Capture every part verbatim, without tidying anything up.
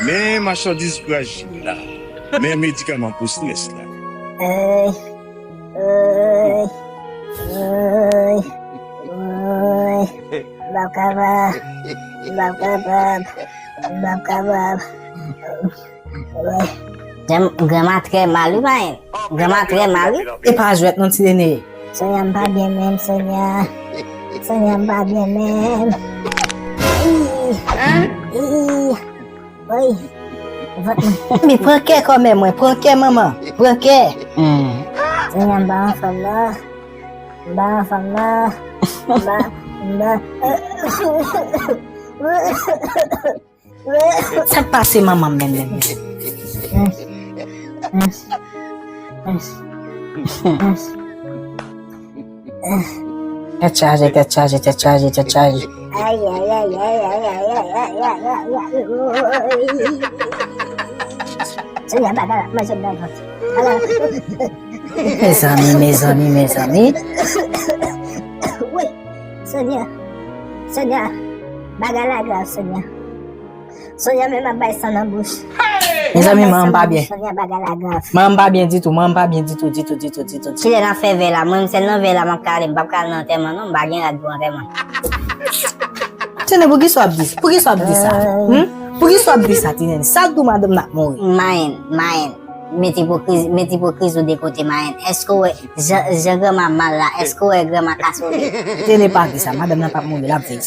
Men machandiz frajil la. Men medikaman pou estrès la. Ay, ay, ay, ay. M p ap kapab. M p ap kapab. M p ap kapab. Granma trè mal wi, Mayen. Granma trè mal wi. E pa jwèt non, Ti Nene. Sonya, m pa byen menm, Sonya. Sonya, m pa byen menm. Ih. Ih. Woy. Vant mwen. Men pran kè kòmè mwen, pran kè manman, pran kè. Sonya, m pa anfòm non. M pa anfòm non. M pa, m pa. Sa k pase manman m menm menm? Tèt chaje, tèt chaje, tèt chaje, tèt chaje. Ay, ay, ay. Sonya bagay la manje m nan vant. Ala. Mezanmi, mezanmi, mezanmi. Wi, Sonya. Sonya, bagay la grav, Sonya. Sonya menm ap bay san nan bouch. Mezanmi, manman m pa byen. Sonya, bagay la grav. Manman m pa byen ditou, manman m pa byen ditou, ditou, ditou, ditou. Kilè n ap fè vèy la? Mwen, m sèl nan vèy la m ap ka ale, m p ap ka al nan antèman non, m pa gen rad pou antèman. Tene, poukisa w ap di sa? Poukisa w ap di sa? Hmm? Poukisa w ap di sa, Ti Nene? Sa k di w madanm nan ap mouri? Mayen, Mayen. Met ipokrizi, met ipokrizi w de kote, Mayen. Èske w wè jan, jan granma mal la? Èske w wè granma ka sove? Tene, pa di sa, madanm nan p ap mouri, l ap viv.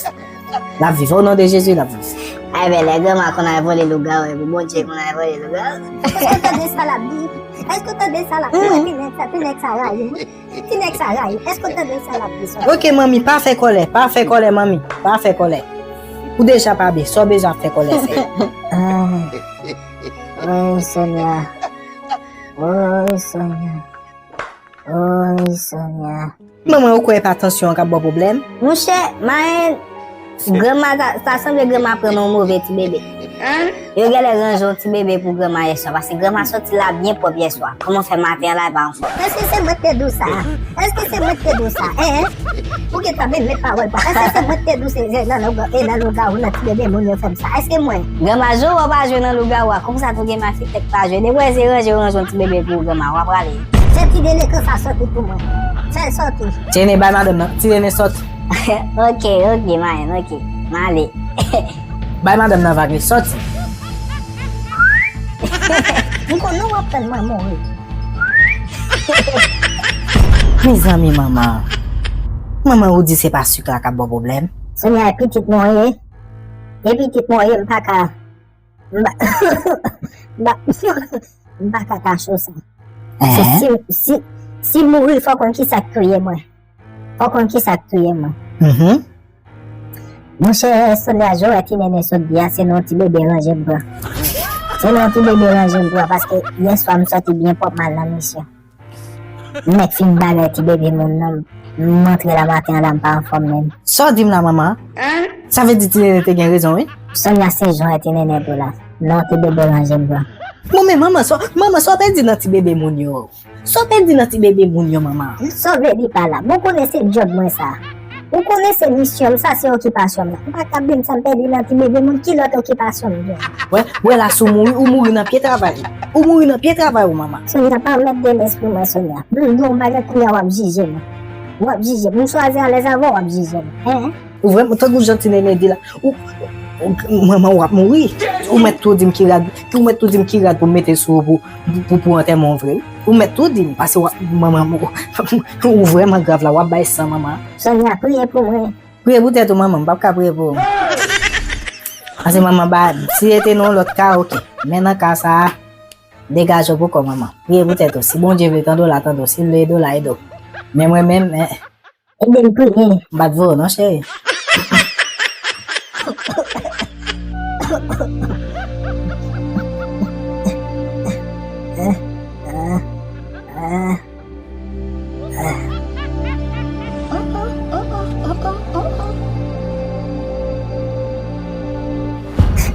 L ap viv. O non de Jezi, l ap viv. Ay, bèlè, granma konn al vole lougawou, epi Bondye konn al vole lougawou. Èske w tande sa l ap di? Èske w tande sa l ap di? Ti nèg sa, ti nèg sa rayi m. Ti nèg sa rayi. Èske w tande sa l ap di, Sonya? Ok, manmi, pa fè kòlè, pa fè kòlè, manmi, pa fè kòlè. Ou deja pa byen, sa w bezwen ap fè kòlè fè? Ay, woy, Sonya. Woy, Sonya. Woy, Sonya. Manman, ou kwè e pa tansyon an k ap ba w pwoblèm? Monchè, Mayen, granma, sa, sa sanble granma pran nan yon move ti bebe. Yo genlè ranje yon ti bebe pou granma yèswa, paske granma soti la byen pwòp yèswa. Kòman fè maten an la e pa anfòm? Èske se mwen k te di w sa? Èske se mwen k te di w sa? Hein? Ou gentan vin met pawòl pa. Èske se mwen k te di w se, se nan louga-, e nan lougawou nan ti bebe moun yo fè m sa? Èske mwen? Granma, jwe w pa jwe nan lougawou a, konsa tou gen mafitèk pa jwe. Depi w wè se ranje w ranje yon ti bebe pou ou, granma, w a prale. Fè ti delenkan sa sòti pou mwen. Fè l sòti. Ti Nene, bay madanm nan. Ti Nene, sòti. Ok, ok, Mayen, ok. M ale. Bay madanm nan vag li, sòti. M konnen w ap tann mwen mouri. Mezanmi, manman. Manman, ou di se pa sik la k ap ba w pwoblèm? Sonya, e pitit mwen w ye. E pitit mwen w ye, m pa ka. M pa, m pa, m pa ka kache w sa. Se si, si, si m mouri, fò w konn kisa k touye mwen. Fò w konn kisa k touye mwen. Monchè, Sonya, jan w wè Ti Nene sot di a, se nan yon ti bebe ranje m pran. Se nan yon ti bebe ranje m pran, paske yèswa m sòti byen pwòp m al nan misyon. M mèt fin bagay ti bebe moun nan, m antre la maten an la, m pa anfòm menm. Sa w di m la, manman? Sa vle di Ti Nene te gen rezon, wi? Sonya, se jan w wè Ti Nene tou la. Nan yon ti bebe ranje m pran. Bon, men manman, sa, manman, sa w pèdi nan ti bebe moun yo? Sa w pèdi nan ti bebe moun yo, manman? Sa w vle di pa la? Bon, konnen se djòb mwen sa. Ou konnen se misyon m, sa se okipasyon m nan. Ou pa ka di m sa m pèdi nan ti bebe moun, ki lòt okipasyon m gen? Wè, wè la, si w mouri, ou mouri nan pye travay. Ou mouri nan pye travay ou, manman. Sonya, pa mèt de lespri mwen, Sonya. M di w yon bagay kounye a w ap jije m. W ap jije m. M chwazi alèz avè w, w ap jije m. Hein? Ou vrèman, tankou jan Ti Nene di la, ou, ou, manman w ap mouri. Ou mèt tou di m ki rad, ou mèt tou di m ki rad pou m mete sou ou pou, pou, pou, pou antèman w vre. Ou mèt tou di m, paske w ap, manman, ou, ou vrèman grav la, w ap bay san manman. Sonya, priye pou mwen. Priye pou tèt ou, manman, m p ap ka priye pou ou. Paske manman ba, si se te nan yon lòt ka, ok. Men nan ka sa a, degaje w pou kò w, manman. Priye pou tèt ou. Si Bondye vle tande w la, tande w. Si l vle ede w la, ede w. Men mwen menm, eh, Ede m priye. M pa t voye w non, cheri.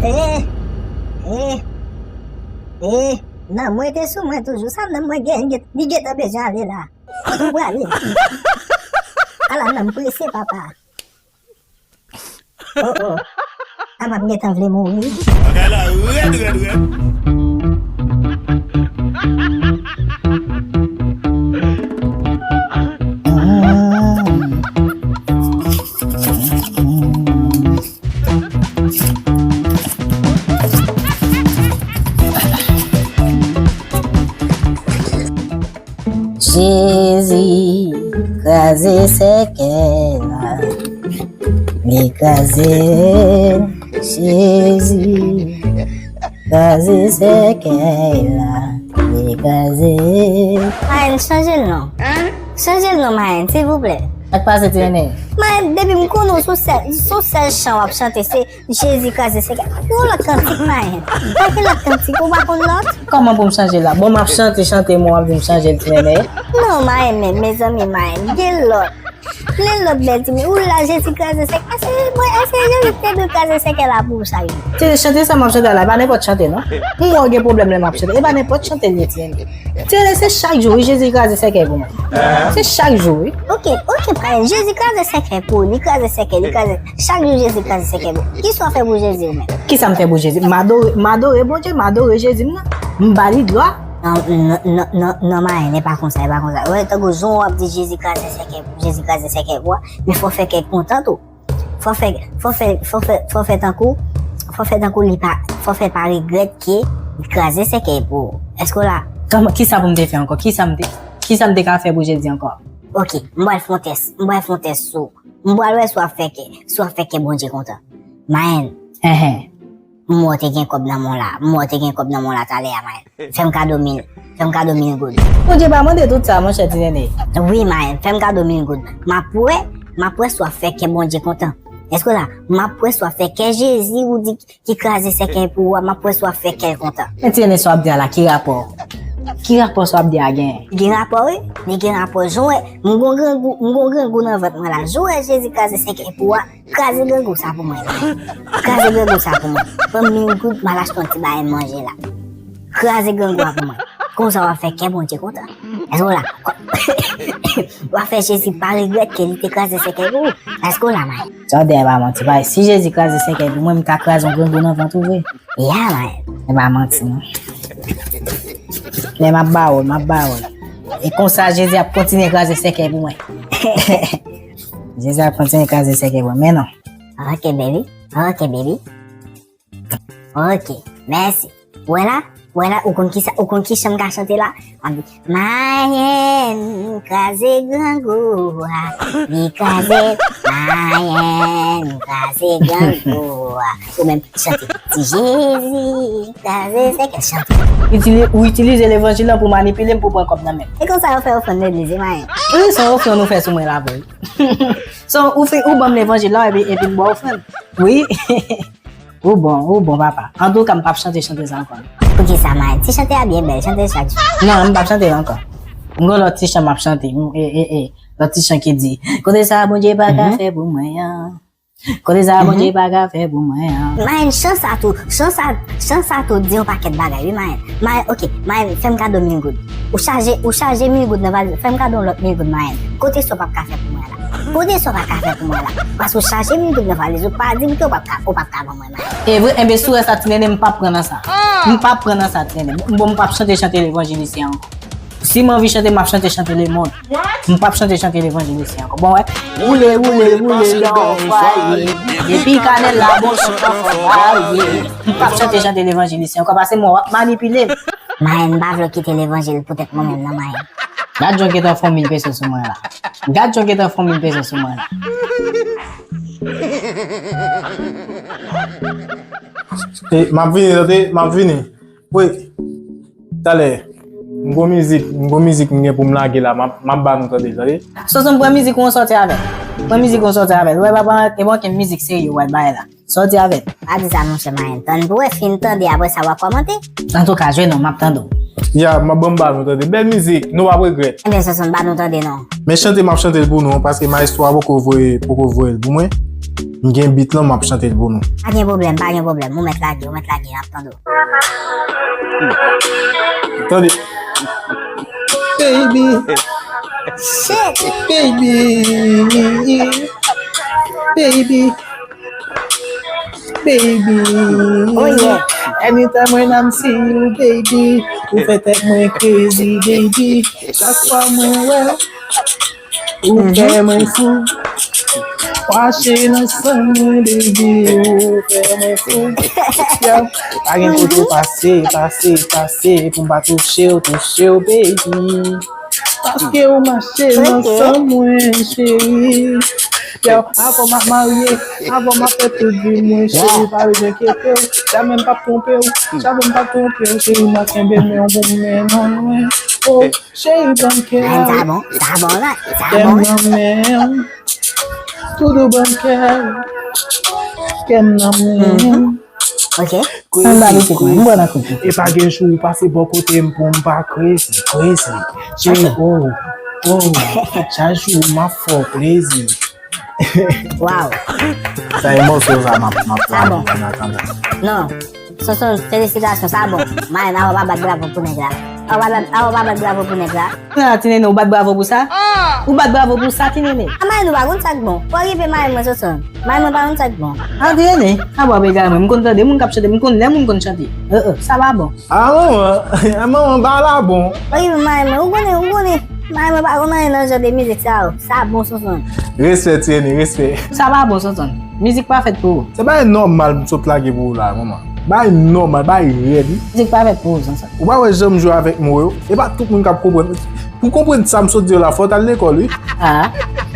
Eh, eh, eh, nanm mwen te sou mwen toujou. Sa nanm mwen gen, li gentan bezwen ale la. Kote w prale? Ala, nanm prese, papa. Oh, oh. M ap gentan vle mouri. Jezi kraze sèkèy la, li kraze, Jezi kraze sèkèy la, li kraze. Mayen, chanje l non. Chanje l non, Mayen, silvouplè. Sa k pase, Ti Nene? Mayen, depi m konnen w sou sèl, sou sèl chan w ap chante, se Jezi kraze sèkèy. Yon lòt kantik, Mayen. Pa gen lòt kantik, ou pa konn lòt? Kòman pou m chanje l la? Bon, m ap chante, chante, men w ap di m chanje l, Ti Nene. Non, Mayen, men, mezanmi, Mayen, gen lòt. Plen lòt bèl timoun. Ou la, Jezi kraze sèkèy. Èske, mwen, èske Jezi te dwe kraze sèkèy la pou ou chak jou? Ti Nene, chante sa m ap chante la, e pa nenpòt chante, non. M wè w gen pwoblèm lè m ap chante. E pa nenpòt chante l ye, Ti Nene. Ti Nene, se chak jou, wi, Jezi kraze sèkèy pou mwen. Se chak jou, wi. Ok, ok, Mayen, Jezi kraze sèkèy pou ou, li kraze sèkèy, li kraze. Chak jou Jezi kraze sèkèy pou ou. Kisa w fè pou Jezi ou menm? Kisa m fè pou Jezi? M adore, m adore Bondye, m adore Jezi m nan. M ba li glwa. Non, non, non, non, non, Mayen, e pa konsa, e pa konsa. Wè, tankou jan w ap di Jezi kraze sèkèy pou, Jezi kraze sèkèy pou, men fò fè kè kontan tou. Fò fè, fò fè, fò fè, fò fè tankou, fò fè tankou li pa, fò fè pa regrèt ke li kraze sèkèy pou ou. Èske w la? Kòman, kisa pou m te fè ankò? Kisa m te, kisa m te ka fè pou Jezi ankò? Ok, m pral fè yon tès, m pral fè yon tès sou, m pral wè si w ap fè kè, si w ap fè kè Bondye kontan. Mayen. Enhen. M wè w te gen kòb nan men w la. M wè w te gen kòb nan men w la talè a, Mayen. Fè m kado mil. Fè m kado mil goud. Bondye pa mande tout sa, monchè Ti Nene. Wi, Mayen. Fè m kado mil goud. M ap wè, m ap wè si w ap fè kè Bondye kontan. Èske w la? M ap wè si w ap fè kè Jezi ou di ki kraze sèkèy pou ou a, m ap wè si w ap fè kè l kontan. Men Ti Nene, sa w ap di a la, ki rapò? Ki rapò sa w ap di a genyen? Gen rapò, wi. Men gen rapò. Jan w wè, m gon grangou, m gon grangou nan vant mwen la. Jan w wè Jezi kraze sèkèy pou ou a, kraze grangou sa pou mwen la. Kraze grangou sa pou mwen. Ban m mil goud, m al achte yon ti bagay manje la. Kraze grangou a pou mwen. Konsa w ap fè kè Bondye kontan. Èske w la? W ap fè Jezi pa regrèt ke li te kraze sèkèy pou ou. Èske w la, Mayen? Sa w di a e pa manti, paske si Jezi kraze sèkèy pou mwen, m ka kraze yon grangou nan vant ou vre. Ya, Mayen. E pa manti, non. Men m ap ba w, m ap ba w. E konsa Jezi ap kontinye kraze sèkèy pou mwen. Jezi ap kontinye kraze sèkèy pou mwen, men non. Ok, baby. Ok, baby. Ok, mèsi. Ou wè la? Ou wè la? Ou konn kisa, ou konn ki chan m ka chante la? M ap di, Mayen kraze grangou a, li kraze, Mayen kraze grangou a. Ou menm chante, ti Jezi kraze sèkèy, chante. Itili-, ou itilize levanjil lan pou manipile m, pou pran kòb nan men m. E konsa yo fè ofrann legliz, wi, Mayen. Wi, se yon ofrann ou fè sou mwen la vre. So, ou fè, ou ban m levanjil la, epi, epi m ba w ofrann. Wi. Ou bon, ou bon, papa. Antouka, m p ap chante chante sa ankò. Poukisa, Mayen? Ti chante a byen bèl, chante l chak jou. Non, m p ap chante l ankò. M gon lòt ti chan m ap chante. M, e, e, e, lòt ti chan ki di, kote sa Bondye pa ka fè pou mwen an. Kote sa Bondye pa ka fè pou mwen an. Mayen, chan sa tou, chan sa, chan sa tou di yon pakèt bagay, wi, Mayen. Mayen, ok, Mayen, fè m kado mil goud. Ou chaje, ou chaje mil goud nan valiz, fè m kado yon lòt mil goud, Mayen. Kote sa w p ap ka fè pou mwen la? Kote sa w p ap ka fè pou mwen la? Paske w chaje mil goud nan valiz, ou pa di m ke w p ap ka, ou p ap ka ban mwen, Mayen. E vre, enben, si w wè sa, Ti Nene, m p ap pran nan sa. M p ap pran nan sa, Ti Nene. Bon, m p ap chante, chante levanjilisyen ankò. Si m anvi chante, m ap chante, chante lemonn. M p ap chante, chante levanjilisyen ankò. Bon, wè. Woule, woule, woule, lè w fwaye. Depi kanèl la bon, chante anfòm, aye. M p ap chante, chante levanjilisyen ankò, paske mwen w ap manipile m. Mayen, m pa vle w kite levanjil poutèt mwen menm, non, Mayen. Gad jan w gentan fè yon mil peso sou mwen la. Gad jan w gentan fè yon mil peso sou mwen la. E, m ap vini, tande, m ap vini. Wi. Talè, m gon mizik, m gon mizik m gen pou m lage la, m ap, m ap ba nou tande, tande. Sonson, pran mizik ou sòti avè l. Pran mizik ou sòti avè l. Ou wè, papa, e pa okenn mizik serye w al bay la. Sòti avè l. Pa di sa, monchè Mayen. Tann pou wè, fin tande, apre sa, w a kòmante. Antouka, jwe non, m ap tande w. Ya, m ap ban m ba nou tande. Bèl mizik, nou p ap regrèt. Ebyen, Sonson, ba nou tande non. Men chante, m ap chante l pou nou, paske maestro a poko voye, poko voye l pou mwen. M gen beat lan, m ap chante l pou nou. Pa gen pwoblèm, pa gen pwoblèm. Ou mèt lage, ou mèt lage, n ap tande w. Tande. Baby. Shit. Baby. Baby. Baby. Oh yeah. Anytime when I'm see you, baby, ou fè tèt mwen crazy, baby. Chak fwa mwen wè ou, ou fè mwen fou. Wache nan san mwen, baby, ou fè mwen fou. Yo, pa gen kote w pase, pase, pase, pou m pa touche w, touche w, baby. Paske ou mache nan san mwen, cheri. Yo, avan m ap marye, avan m ap fè tout vi mwen, cheri, pa bezwen enkyete w. Jamè m p ap twonpe w, jamè m p ap twonpe w, cheri, m a kenbe men w pou m mennen w lwen. Oh, cheri, ban m kè. Sa bon, sa bon la, sa bon la. Kè m nan men w. Toudou ban m kè. Kè m nan men w. Ok. Ann ba li kèk mwen, m pran nan kout. E pa gen jou ou pase bò kote m pou m pa crazy, crazy. Chak, oh, oh, chak jou m ap fè w plezi. Wow. Sa e mòso sa m ap, m ap, sa bon. M ap tann. Non. Sonson, felisitasyon, sa bon. Mayen, awa pa bat bravo pou nèg la. Awa pa bat, awa pa bat bravo pou nèg la. Kounye a, Ti Nene, ou bat bravo pou sa? Ou bat bravo pou sa, Ti Nene? A, Mayen, ou pa konn sa k bon. Ou okipe Mayen mwen, Sonson. Mayen mwen pa konn sa k bon. A, Ti Nene, a, bon, egal mwen, m konn tande moun k ap chante, m konn lè moun konn chante. Euh, euh, sa pa bon. A, manman, a, manman, ba la bon. Ou okipe Mayen mwen, ou konnen, ou konnen. Mayen mwen pa konn anyen nan jan de mizik sa yo. Sa bon, Sonson. Respè, Ti Nene, respè. Sa pa bon, Sonson. Mizik pa fèt pou ou. Se bagay nòmal m sot lage pou ou la, manman. Bagay nòmal, bagay rèd, wi. Mizik pa fèt pou ou, Sonson. Ou pa wè jan m jwe avèk mo yo? E pa tout moun k ap konprann. Pou konprann sa m sot di yo la, fò w t al lekòl, wi. Ah.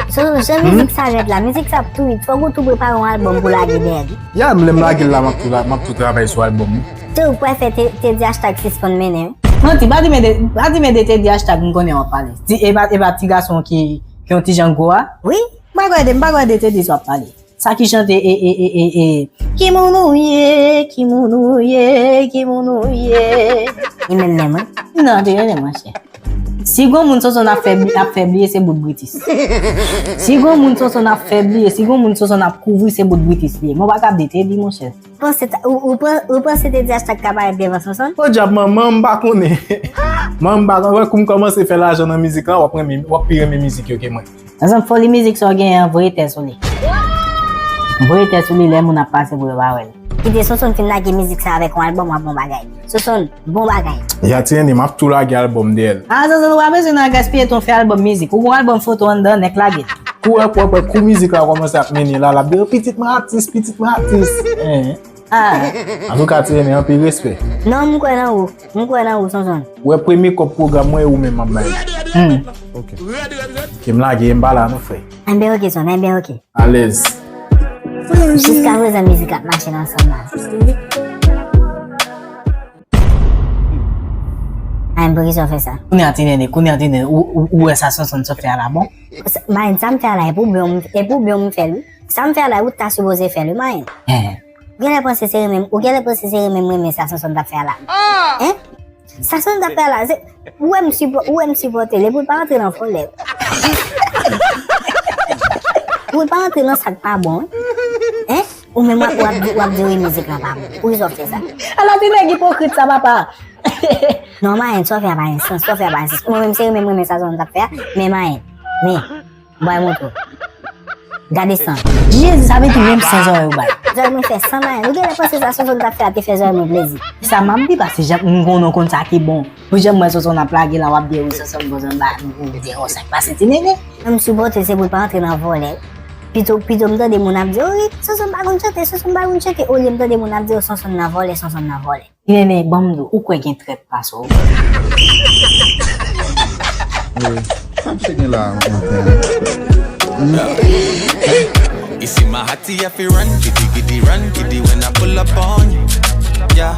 Sonson, jan mizik sa rèd la, mizik sa ap tou hit. Fòk ou tou prepare yon albòm pou lage dèyè l. Ya, m lè m lage l la, m ap tou la, m ap tou travay sou albòm, wi. Tou, ou prefè Te, Teddy Hashtag sispann mennen, wi. Manti, pa di men de, pa di men de Teddy Hashtag m konnen w ap pale. Ti, e pa, e pa ti gason ki, ki yon ti jan gwo a? Wi. M pa kwè de, m pa kwè de Teddy sa w ap pale. Sa ki chante e, e, e, e, e. Ki moun ou ye, ki moun ou ye, ki moun ou ye. Li menm menm, wi. Non, te rele monchè. Si gon moun Sonson ap fè, ap fè bliye, se bout Britis. Si gon moun Sonson ap fè bliye, si gon moun Sonson ap kouvri, se bout Britis li ye. Mwen pa ka ap de Teddy, monchè. Panse ta, ou, ou, pan- ou panse Teddy Hashtag ka parèt devan Sonson? Podyab manman, m pa konnen. Manman, m pa konnen. Wè, kou m kòmanse fè lajan nan mizik la, w ap renmen, w ap pi renmen mizik yo ke mwen. Sonson, foli mizik sa w genyen an, voye tè sou li. Voye tè sou li lè moun ap pase pou yo pa wè l. Kite Sonson fin lage mizik sa avèk yon albòm, w ap bon bagay. Sonson, bon bagay. Ya, Ti Nene, m ap tou lage albòm dèyè l. Ah, Sonson, ou pa bezwen nan gaspiye tan fè albòm mizik. Ou gon albòm foto anndan, nèk lage. Kou, wè, wè, wè, kou mizik la kòmanse ap mennen la, l ap di, "Pitit mwen atis, pitit mwen atis." Eh. Ah. Antouka, Ti Nene, anpil respè. Non, m kwè nan ou. M kwè nan ou, Sonson. Wè, premye kòb pwogram mwen, e ou menm m ap bay. Hmm. Ok. Ke m lage, m pa la, non, frè. Enben, ok, Sonson, enben, ok. Alèz. Jiska prezan, mizik la ap mache nan sanm la. Ay, m pou ki sa w fè sa? Kounye a, Ti Nene, kounye a, Ti Nene, ou, ou, ou wè sa Sonson sot fè a la bon? Sa- Mayen, sa m fè a la, e pou byen m, e pou byen m fè l, wi. Sa m fè a la, ou ta sipoze fè l, wi, Mayen. Eh. Ou genlè panse se renmen, ou genlè panse se renmen m renmen sa Sonson t ap fè a la. Hein? Sa Sonson t ap fè a la, se, ou wè m sipò-, ou wè m sipòte l, epi w pa antre nan vòlè. Ou pa antre nan sa k pa bon, wi. Hein? Ou menm w ap, w ap di, w ap di wi mizik lan pa bon. Poukisa w fè sa? Ala ti nèg ipokrit sa, papa. Non, Mayen, sa w fè a pa gen sans, sa w fè a pa gen sans. Mwen menm se renmen m renmen sa Sonson t ap fè a, men Mayen, men, m pral montre w. Gade san. Jezi, sa vle di menm san zòrèy ou bay. Zòrèy mwen fè san, Mayen. Ou genlè panse sa Sonson t ap fè a te fè zòrèy mwen plezi. Sa m ap di, paske jan m konnen w konn sa ki bon. Pou jan m wè Sonson ap lage la, w ap di wi Sonson bon, Sonson ba, m di, oh, sa k pase ti nene? Mwen m sipòte se pou l pa antre nan vòlè. Pito, pito m tande moun ap di, oh, wi, Sonson pa konn chante, Sonson pa konn chante. Olye m tande moun ap di, oh, Sonson nan vòlè, Sonson nan vòlè. Ti nene, ban m di w, ou kwè gen trèt pase w? Sa misye gen la maten an? Isi Mahati, I fi run, giddy giddy run, giddy when I pull up on you. Yeah,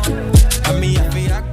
and me I fi act